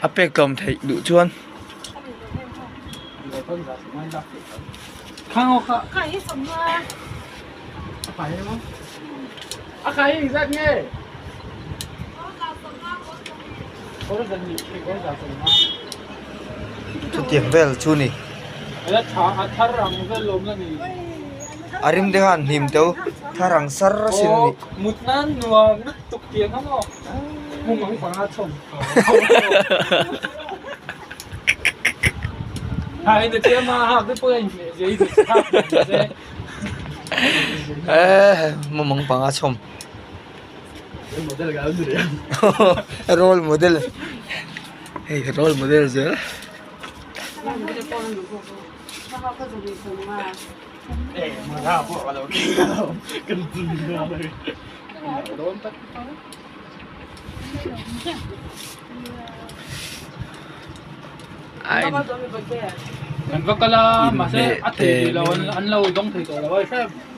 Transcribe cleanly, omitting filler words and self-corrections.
A pek tlawm theih duh chuan. Chutiang vel chu ni. A rim te khan hnim teu thar ang sar sin a ni. Mumang panga chhawm role model hei role model zel.